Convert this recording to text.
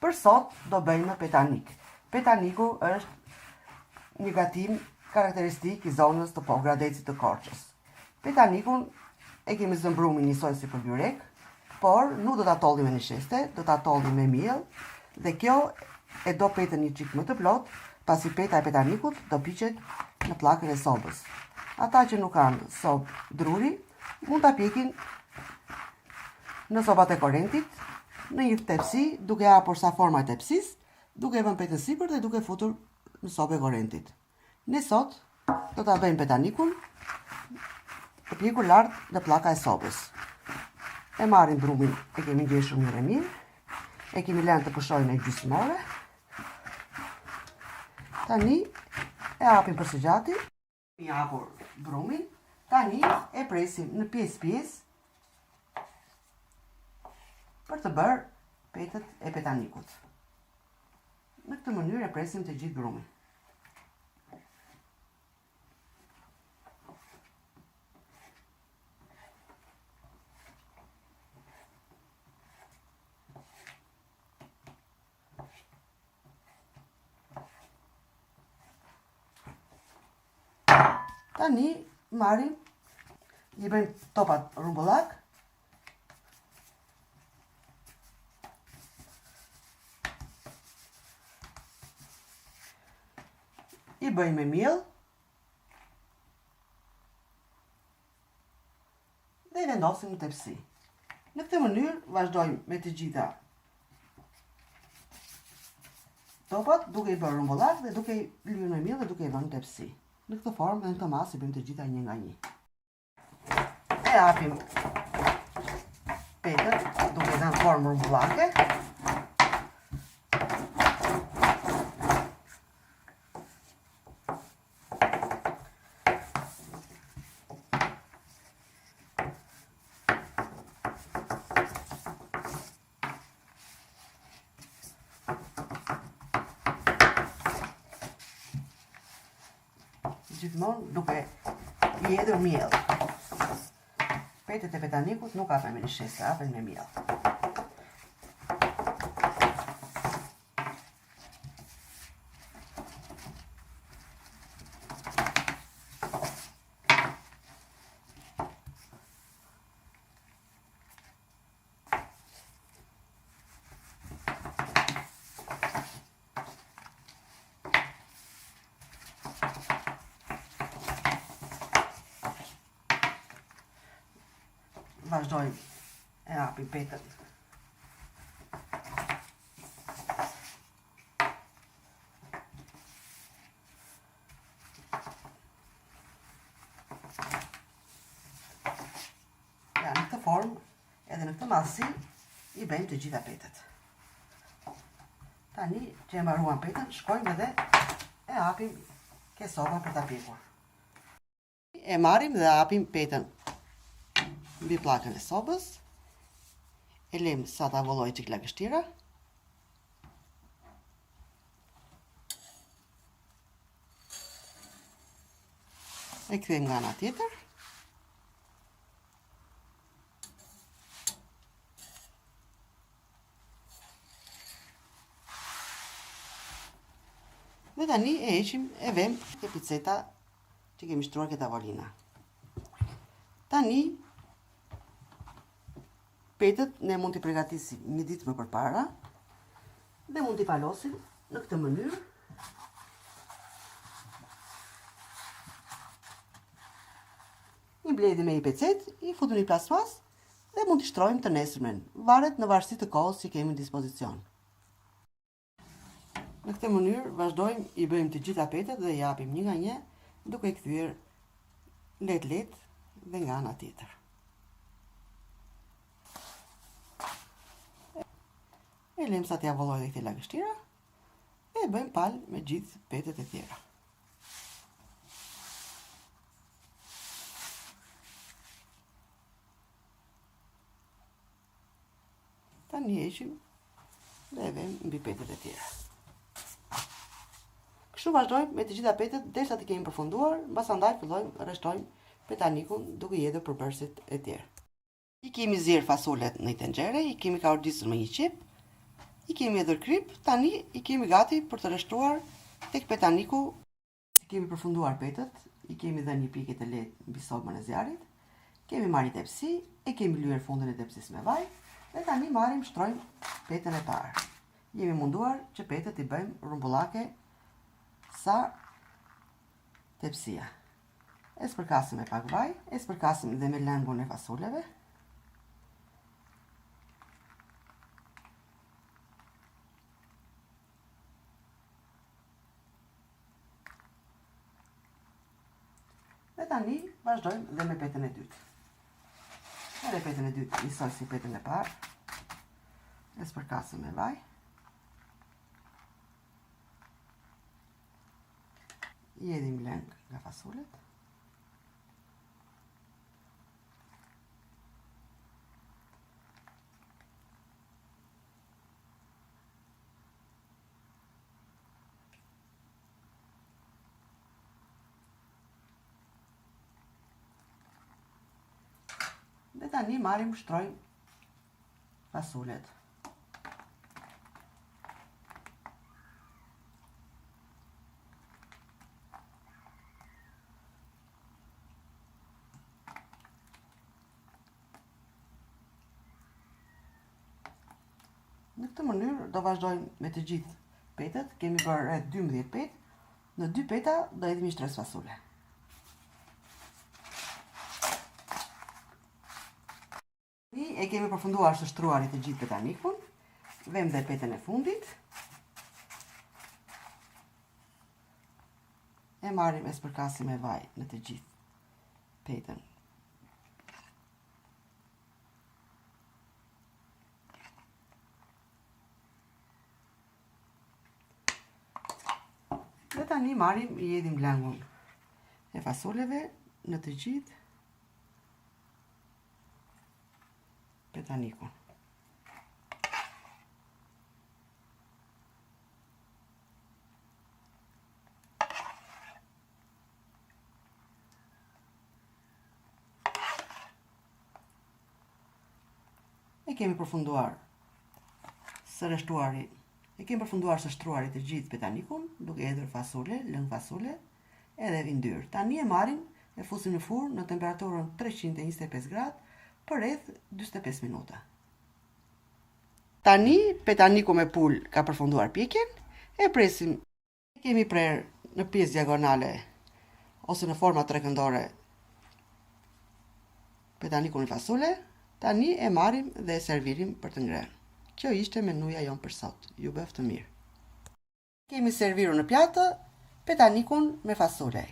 Për sot do bëjmë petanik. Petaniku është një gatim karakteristik i zonës të Pogradecit të Korçës. Petanikun e kemi zënë brumin njësoj si për byrek, por nuk do ta tollim me nisheste, do ta tollim me miell dhe kjo e do petën një çik më të plotë, pasi peta e petanikut do piqet në pllakën e sobës. Ata që nuk kanë sobë druri, mund ta pjekin në sobat e korentit, në një tepsi, duke hapur sa forma e tepsisë, duke e vënë petën sipër dhe duke futur në sobë e korentit. Ne sot do ta bëjmë petanikun të pjekur lart në pllaka e sobës. E marrim brumin, e kemi ngjeshur mirë e mirë, e kemi lënë të pushojë një gjysmë ore. Tani e hapim për së gjati. Kemi hapur brumin, tani e presim në pjesë pjesë për të bërë petët e petanikut. Në këtë mënyrë e presim të gjithë brumin. Tani marrim, i bëjmë topat rrumbullak. I bëjmë me miell. Dhe i vendosim në tepsi. Në këtë mënyrë vazhdojmë me të gjitha topat duke i bërë rrumbullak dhe duke i lyer me miell dhe duke i vënë në tepsi. Në këtë formë dhe në këtë masë i bëjmë të gjitha një nga një. E hapim petët duke i dhënë formë rrumbullake. Gjithmonë duke i hedhur miell. Petët e petanikut nuk hapen me nisheste, hapen me miell. Vazhdojmë e hapim petën. Ja, në këtë formë, edhe në këtë madhësi, i bëjmë të gjitha petët. Tani që e mbaruam petën, shkojmë edhe e hapim ke soba për ta pjekur. E marrim dhe hapim petën mbi pllakën e sobës. E lëmë sa të avullojë çik lagështira. E kthejmë nga ana tjetër. Dhe tani e heqim e vëmë ke piceta që kemi shtruar ke tavolina. Tani, petët ne mund t'i pregatisim një ditë më përpara dhe mund t'i palosim në këtë mënyrë. I mbledhim me një pecetë, i futim në një plasmas dhe mund t'i shtrojmë të nesërmen, varet në varësi të kohës që kemi në dispozicion. Në këtë mënyrë vazhdojmë i bëjmë të gjitha petët dhe i hapim një nga një duke i kthyer lehtë lehtë dhe nga ana tjetër. E lëmë sa t'i avullojë dhe këtë lagështira e bëjmë palë me gjithë petët e tjera. Tani heqim dhe e vëmë mbi petët e tjera. Kështu vazhdojmë me të gjitha petët derisa t'i kemi përfunduar, mbasandaj fillojmë rreshtojmë petanikun duke i hedhur përbërësit e tjerë. I kemi zier fasulet në një tenxhere, i kemi kaurdisur me një qepë. I kemi hedhur kripë, tani i kemi gati për të rreshtruar tek petaniku. I kemi përfunduar petët, i kemi dhënë një pjekje të lehtë mbi sobën e zjarrit. Kemi marrë një tepsi, e kemi lyer fundin e tepsisë me vaj dhe tani marrim shtrojmë petën e parë. Jemi munduar që petët t'i bëjmë rrumbullake sa tepsia. E spërkasim me pak vaj, e spërkasim dhe me lëngun e fasuleve. Dhe tani vazhdojmë dhe me petën e dytë. Edhe petën e dytë njësoj si petën e parë. E spërkasim me vaj. I hedhim lëng nga fasulet. Dhe tani marrim shtrojmë fasulet. Në këtë mënyrë do vazhdojmë me të gjithë petët, kemi bërë rreth 12 petë, në dy peta do hedhim një shtresë fasule. E kemi përfunduar së shtruari të gjithë petanikun, vëmë dhe petën e fundit. E marrim e spërkasim me vaj në të gjithë petën. Dhe tani marrim i hedhim lëngun e fasuleve në të gjithë petanikun. E kemi përfunduar së rreshtuari. E kemi përfunduar së shtruari të gjithë petanikun, duke hedhur fasule, lëng fasule, edhe yndyrë. Tani e marrim, e fusim në furrë në temperaturën 325 gradë për rreth 45 minuta. Tani petaniku me pulë ka përfunduar pjekjen, e presim E kemi prerë në pjesë diagonale ose në forma trekëndore petanikun me fasule, tani e marrim dhe e servirim për të ngrënë. Kjo ishte menuja jonë për sot. Ju bëftë mirë. Kemi servirur në pjatë petanikun me fasule.